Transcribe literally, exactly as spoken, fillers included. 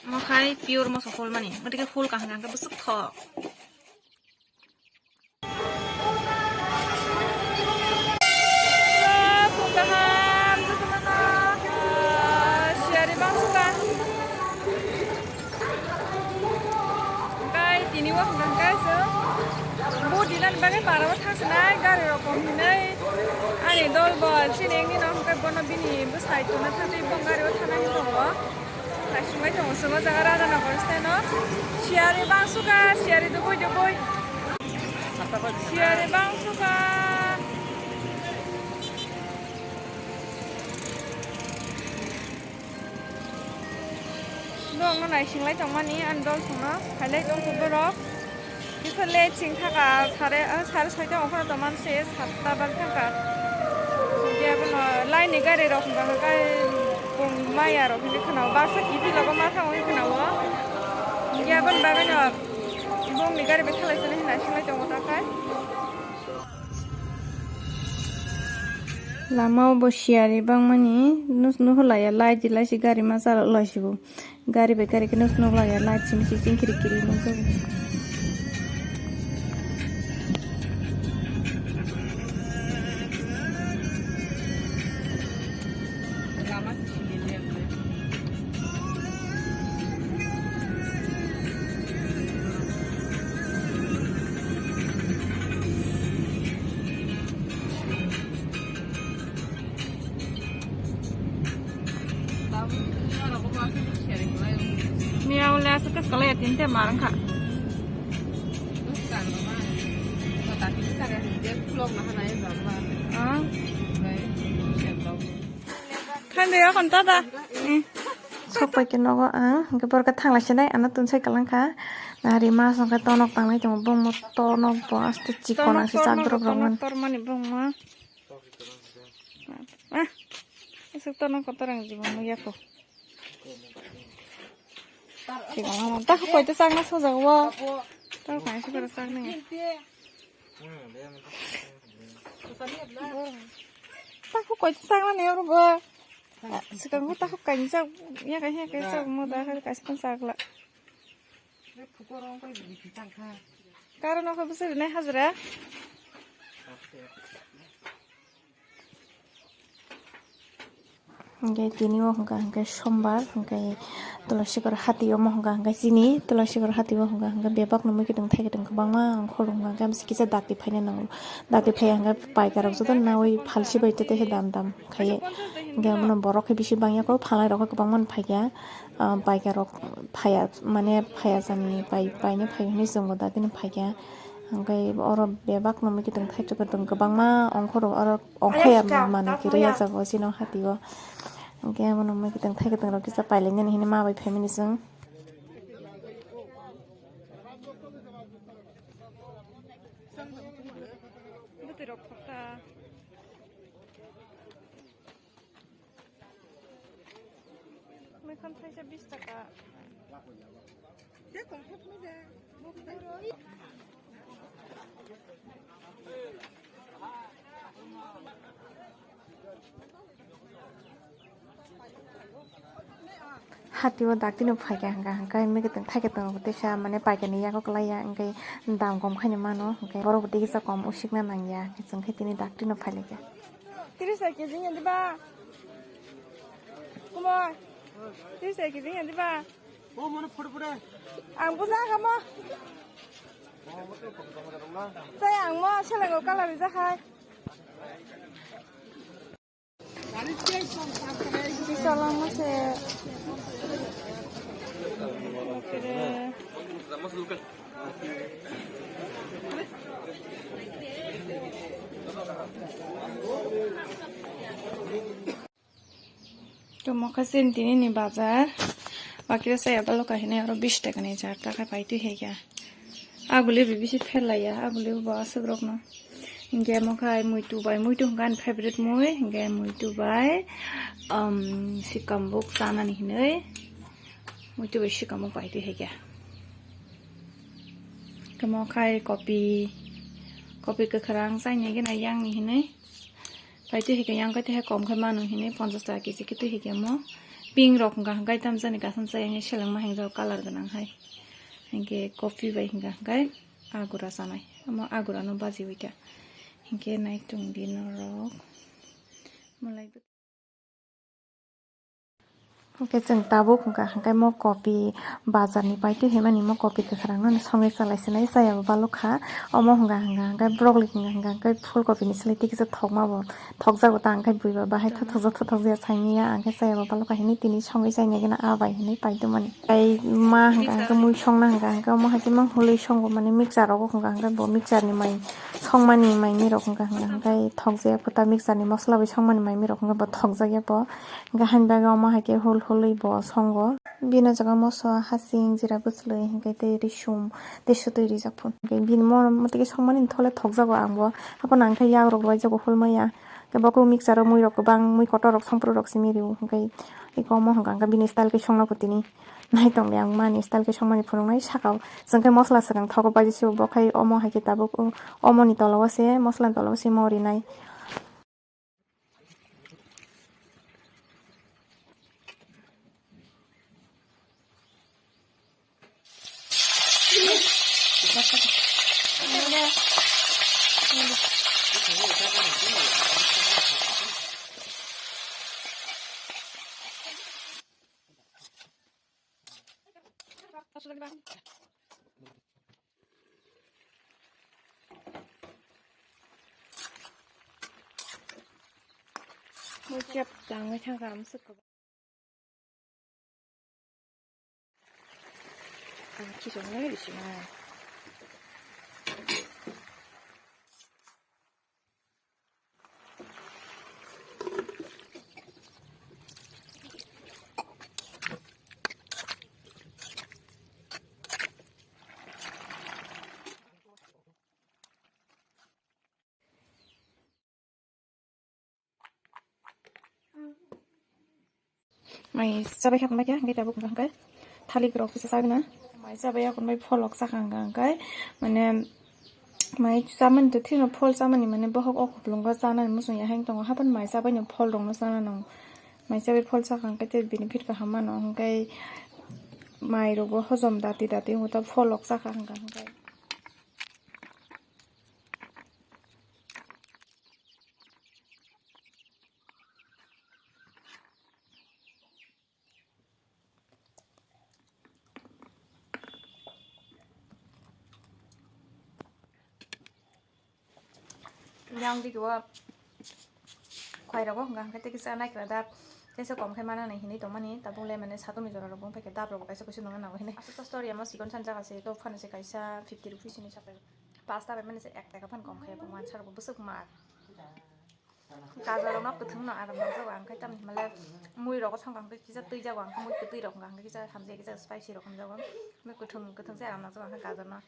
Omo khai pure moso hol mani, gotike hol kaham kaham khe bwswk thok. Kaham jotono no, ah, siyari bangsuka. Kai tini o hwnka hwnkhe chwng bo dinani bagwi para o thang sinai gari rok kom hinwi ani dol bo chini wngwi no hwnkhe bono bini bwsai tuna thangwi bo gari o thana hinwi tongo. Naisingbai tongo chwng o jaga Radhanagar stand o. Siyari bangsuka, siyari dubui dubui. Siyari bangsuka. Borokno naisinglai tongmani ani dol songno phailai tongkha borok. Kisa le chingthaka sare, ah, sare soita okhorno tongmani se satta bari thangkha. Hingke abono line ni gari rok hwnka hwnkhe maya rok hinwi khwnao baksa kithi logo ma thangwi khwnao. Hingke aboni bagwino bongni gari bai thalaisani hinwi naisinglai tongo takhai. Lama o bo siyari bangmani nus-, nuhulaiya light di laisi gari masa laisibo. Gari bai gari khe nus-, nuhlaiya light simi si chingkiri kiri nukjago. Miyao le aswk khe swkalaio tinte mar wngkha. Ah. Khandeo kon tada. Sok pai khe nogo ang, hingke borok thangla sinai, ano tonsai kalang kha. Nari mas hingke tonok tanglai tongo, bongmo tonok bo aste chikon ang se chak borok rok man. Tormani bongma. Ah, aswk tonok kotor ang jibon nukya kho. Chikon ang ta kho koi ta chakna sojago. Ta kho kaisa kora chakna. Takhu koi chakna ni oro bo. Swkang bo takhu kaini chak, ya kaisa ya kaisa chak mo da khai kaisa kan chakla. Karo no kho bwswk rinai hajra. Hingke tini o hingka hingke sombar, hingke Tulasikor hati omo hingka hingke chini Tulasikor hati o hingka hingke bebak no mui kiting thai kiting kwbangma ongkhor hingka hingke amsi kisa dakti phaina nango, dakti phai hingke paikar rok joto nawi phalsi bai tete dam dam khaiye, hingke abono borok khe bisi bangya kho phalnai rok khe kwbangma no phaikya, ah, paikar rok phaiya mane phaiya jani pai paine phai hinui chwngbo dakti no phaikya, hingke oro bebak no mui kiting thai kiting kwbangma ongkhor oro. Ongkhai ya mani kiri ya jago chini hati o. Hingke abono mui kiting thai kiting rok kisa pailai nani hini ma bai family chwng. Bwtwi rok khokta. Mui khan thaisa bish taka. Hati o dakti no phaikha hingka hingka mui kiting thaikhe tongo teisa mane paikani yago kwlaiya hingke dam kom khaini mano hingke borok bo teisa kom usikna nangya hingke chwng khe tini dakti no phailaikha. Tris hai kg ni diba? Kumar, tris hai kg ni diba? Ang buja kamo. Sai ang mo selengo colour rijak hai. Bisalang mo se. Tamo kha chini tini ni bazar. Bakira saya balo kahini aro bish taka ni jar taka pai twi hai kha. Aguli bi bisi phelaya, aguli bo aswk rok no. Hingke mo khai muitu bai, muitu hingke ani favorite mui, hingke muitu bai, um, sikambuk chanani hinui. Muitu bai sikambuk pai twi hai kha. Tamo khai kopi, kopi kwkhrang chaini gana yang ni hinui. Pai twi hikhe yang khe twi hai kom khe manu hinwi ponchash taka kg khe twi hikhe mo. Pink rok hwnka hwnkhe tamjani kaisa chaya selengma hwnjao colour gwnang hai. Hinkhe coffee bai hwnka hwnkhe agura chanai. Omo agurano bajiwi kha. Hinkhe nai tongdi norok. Malai. Hinkhe chwng tabuk hwnka hwnkhe mo coffee bazarni paitwi hwnmani mo coffee kwkhwrangno songwi chalai sinai chayabo balukha. Omo hwnka hwnka hwnkhe brokoli hwnka hwnka hwnkhe phul coffee ni sle tikisa thokmabo. Thokjago ta, ang khe buiba bahai thothokjak thothokjak saimanya, ang khe chayabo balukha hinwi tini songwi chainai gana a bai hinwi paitwmani. Tei ma hwnka hwnkhe mui songna hwnka hwnkhe omo hai khe mang hului songo, mane mixture rogo hwnka hwnkhe bo mixture ni mai songmani mai ni rok hwnka hwnka hwnkhe thokjak ya, kota mixture ni mosola bai songmani mai mi rok hwnka bo thokjak ya bo. Hwnka haini bagwi omo hai khe hul hului bo songo. Bini o jaga moso, hasing, jira bwchwlwi hwnka tei risum tei swtwi rijak phun. Hwnka bini mo, mo twi khe songmani thole thokjago ang bo. Haphano ang khe yak rok rwjak bo hul maya. Khe bo khe mixture o mui rok kwbang, mui kotor rok, songphuru rok simi rio. Hwnkhe eko omo hwnka hwnkhe bini style khe songna pho tini. Nai tongdi ang mani style khe songmani phunuknai saka o. Chwng khe mosla swkang thogo baji se bo khai omo hai khe tabuk o, omo ni tola o se, mosla ni tola o se mo rinai. Mui chep tangwi thangkha, amswk kwbang. Ang khisong nai risi nai. Mai chabai kha, mai kha, hwnkhe tabuk hwnkha hwnkhe thalik rok kisa chabai na. Mai chabai ya, hwnbai pholok chakha hwnkha hwnkhe, mane, mai chamani to thino phol chamani, mane, bohok o kupulungo chanani muchung ya hai tongo, hapan mai chabai no phol rok no chana nango. Mai chabai phol chakha hwnkhe tei benefit kaham mano, hwnkhe mai rok bo hojom dati dati hwnkhe pholok chakha hwnkha hwnkhe. Yang di dua khwai rogo hwnka hwnkhe tei kisa naikra dap tei se kom khai mana nai hinwi tongmani tabuk le mane satung ni jora rok bo wngkha khe dap rok bo kaisa kusu nangna nango hinwi aswk to store yamo sikon san jaga se to phano se kaisa fifty rupees hinwi sapai. Pasta bai mani se ek taka phan kom khe bo mansa rok bo bwswk mar. Gajor rok no kwthwng no aram nangjago ang khe tamni hwnba le mui rogo songkha hwnkhe kisa twi jago ang khe mui kwtwi rok hwnka hwnkhe kisa hamjai kisa spicy rok hamjago. Mui kwthwng kwthwng se aram nangjago ang khe gajor no.